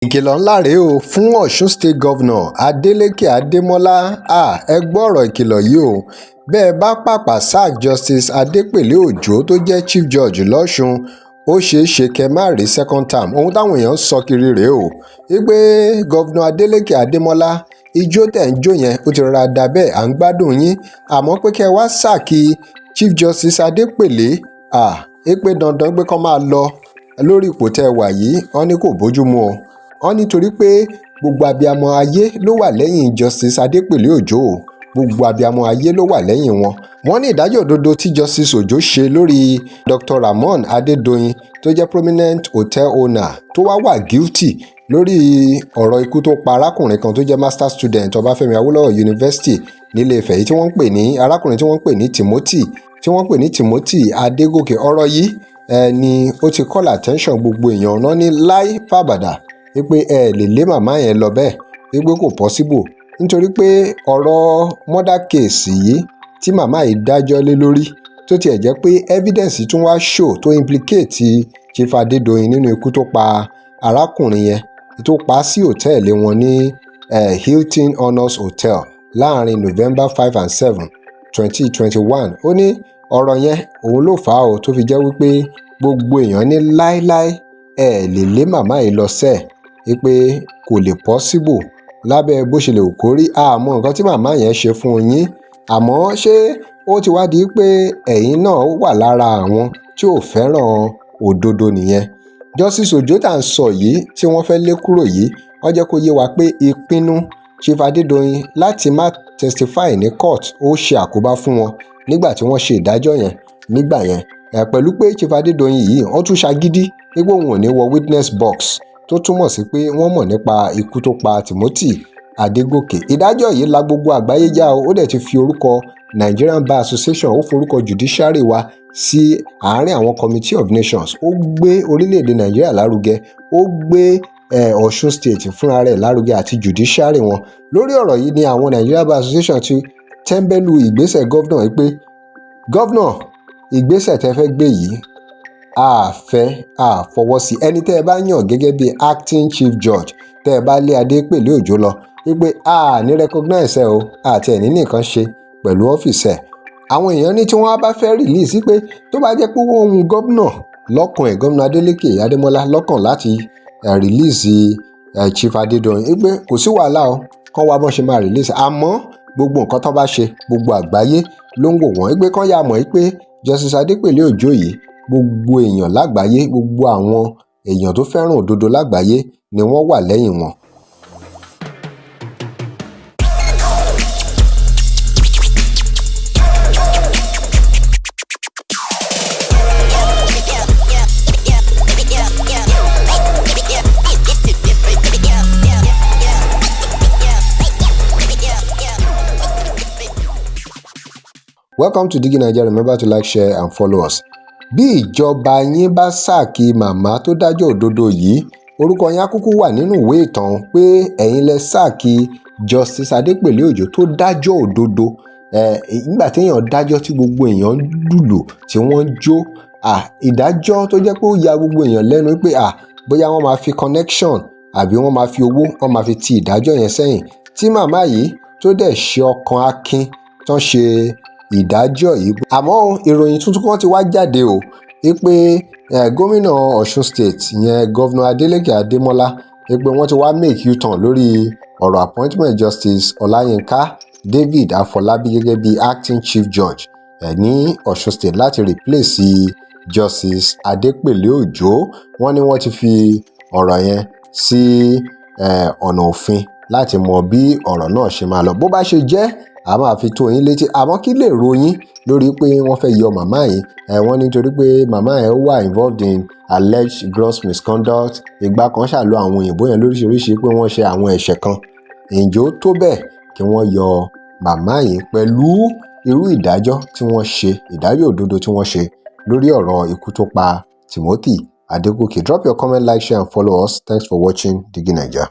Ìkìlọ̀ ńlá rèé o fún Ọ̀sun State Governor Adeleke Adémọlá. Ẹ gbọ́ ọ̀rọ̀ ìkìlọ̀ yìí o. Bẹ́ ẹ bá pàpà sack Justice Adépèlé Ọjọ́ tó jẹ́ Chief Judge lọ́sùn, ó ṣeé ṣe kẹ́ ẹ má rí second term. Ohun táwọn èèyàn ń sọ kiri rèé o, wípé Governor Adeleke Adémọlá, ijó tẹ̀ ń jó yẹn, ó ti rọra dà bẹ́ẹ̀, à ń gbádùn yín, àmọ́ pé kẹ́ ẹ wá sack Chief Justice Adépèlé, pé dandan pé kán máa lọ lórí ipò tẹ́ ẹ wà yìí, wọ́n ní kò bójú mu o. Wọ́n nítorí pé gbogbo abiyamọ ayé ló wà lẹ́yìn Justice Adépèlé Ọjọ́ o, gbogbo abiyamọ ayé ló wà lẹ́yìn wọn. Wọ́n ní ìdájọ́ òdodo tí Justice Ọjọ́ ṣe lórí Dr. Ramon Adédọ̀yìn, tó jẹ́ prominent hotel owner tó wá wà guilty lórí ọ̀rọ̀ ikú tó pa arákùnrin kan tó jẹ́ master student Ọbáfẹ́mi Awólọ́wọ̀ University nílé-Ifẹ̀ yìí, tí wọ́n ń pè ní arákùnrin tí wọ́n ń pè ní Timothy, tí wọ́n ń pè ní Timothy Adégòkè. Ọ̀rọ̀ yìí ni ó ti call attention gbogbo èèyàn náà ní láì fàbàdà wípé ẹ lè lé màmá yẹn lọ bẹ́ẹ̀, wípé kò possible, nítorí pé ọ̀rọ̀ murder case yìí tí màmá yìí dájọ́ lé lórí, tó tiẹ̀ jẹ́ pé evidence tún wá show tó implicate Chief Adédọ̀yìn nínú ikú tó pa arákùnrin yẹn, tó pa á sí hòtẹ́ẹ̀lì wọn ní Hilton Honors Hotel láàrin November 5 and 7, 2021. Ó ní ọ̀rọ̀ yẹn òun ló fà á o, tó fi jẹ́ wípé gbogbo èèyàn ní láéláé, ẹ lè lé màmá yìí lọ sẹ́ẹ̀, wípé kò lè possible lábẹ́ bó ṣe lè wù kó rí. Àmọ́ nǹkan tí màmá yẹn ṣe fún yín, àmọ́ ṣé ó ti wá di pé ẹ̀yin náà wà lára àwọn tí ò fẹ́ràn òdodo nìyẹn? Justice Ọjọ́ tá à ń sọ yìí tí wọ́n fẹ́ lé kúrò yìí, wọ́n jẹ́ kó yé wa pé ìpinnu Chief Adédọ̀yìn láti má testify ní court, ó ṣe àkóbá fún wọn nígbà tí wọ́n ṣe ìdájọ́ yẹn nígbà yẹn, pẹ̀lú pé Chief Adédọ̀yìn yìí, wọ́n tún ṣagídí wípé òun ò ní wọ witness box, tó túmọ̀ sí pé wọ́n mọ̀ nípa ikú tó pa Timothy Adégòkè. Ìdájọ́ yìí la gbogbo àgbáyé já o. Ó dẹ̀ ti fi orúkọ Nigerian Bar Association, ó forúkọ judiciary wa sí àárín àwọn Committee of Nations. Ó gbé orílẹ̀-èdè Nàìjíríà lárugẹ, ó gbé Ọ̀ṣun State fúnra rẹ̀ lárugẹ àti judiciary wọn. Lórí ọ̀rọ̀ yìí ni àwọn Nigerian Bar Association ti tẹ́ńbẹ́lú ìgbésẹ̀ governor yìí pé, governor, ìgbésẹ̀ tẹ́ fẹ́ gbé yìí, a fẹ́ a fọwọ́ sí. Ẹni tẹ́ ẹ bá yàn gẹ́gẹ́ bí acting chief judge, tẹ́ ẹ bá lé Adépèlé Òjó lọ, wípé a ní recognize ẹ o, àti ẹ̀ ní nìkan ṣe pẹ̀lú ọ́fíìsì ẹ̀. Àwọn èèyàn ní tí wọ́n bá fẹ́ release, pé tó bá jẹ́ pé wọ́n hun gómìnà lọ́kàn ẹ̀, Gómìnà Adeleke Adémọ́lá lọ́kàn láti release Chief Adédọ̀yìn, wípé kò sí wàhálà o, kán wá bọ́n ṣe máa release. Àmọ́ gbogbo nǹkan tó bá ṣe, gbogbo àgbáyé ló ń wò wọ́n, wípé kán yà mọ̀ wípé Justice Adépèlé Òjó yìí, gbogbo èèyàn lágbàáyé, gbogbo àwọn èèyàn tó fẹ́ràn òdodo lágbàáyé ni wọ́n wà lẹ́yìn wọn. Welcome to Digi Naija. Remember to like, share and follow us. Bí ìjọba yín bá sack màmá tó dájọ́ òdodo yìí, orúkọ yín á kúkú wà nínú ìwé ìtàn pé ẹ̀yin lẹ sack Justice Adépèlé Òjó tó dájọ́ òdodo. Nígbà téèyàn dájọ́ tí gbogbo èèyàn ń lùlù, tí wọ́n ń jó, ìdájọ́ tó jẹ́ pé ó ya gbogbo èèyàn lẹ́nu pé bóyá wọ́n máa fi connection àbí wọ́n máa fi owó, wọ́n máa fi ti ìdájọ́ yẹn sẹ́yìn, tí màmá yìí tó dẹ̀ ṣe ọkàn akin tán ṣe ìdájọ́ yìí. Àmọ́ ìròyìn tuntun kan ti wá jáde o, wípé gómìnà Ọ̀ṣun State yẹn, Governor Adeleke Adémọ́lá, wípé wọ́n ti wá make u-turn lórí ọ̀rọ̀ appointment Justice Ọláyínká David Afọlábí gẹ́gẹ́ bí acting chief judge ní Ọ̀ṣun State láti replace Justice Adépèlé Òjó. Wọ́n ní wọ́n ti fi ọ̀rọ̀ yẹn sí ọ̀nà òfin láti mọ bí ọ̀rọ̀ náà ṣe máa lọ. Bó bá ṣe jẹ́, a máa fi tó yín létí. Àmọ́ kí lè ròyìn lórí pé wọ́n fẹ́ yọ màmá yìí? Wọ́n nítorí pé màmá yẹn wà involved in alleged gross misconduct. Ìgbà kan ṣàlọ àwọn òyìnbó yẹn lóríṣiríṣi pé wọ́n ṣe àwọn ẹ̀ṣẹ̀ kan. Ǹjẹ́ ó tó bẹ́ẹ̀ kí wọ́n yọ màmá yìí pẹ̀lú irú ìdájọ́ tí wọ́n ṣe, ìdájọ́ òdodo tí wọ́n ṣe lórí ọ̀rọ̀ ikú tó pa Timothy Adégòkè? Drop your comment, like, share and follow us. Thanks for watching Digi Naija.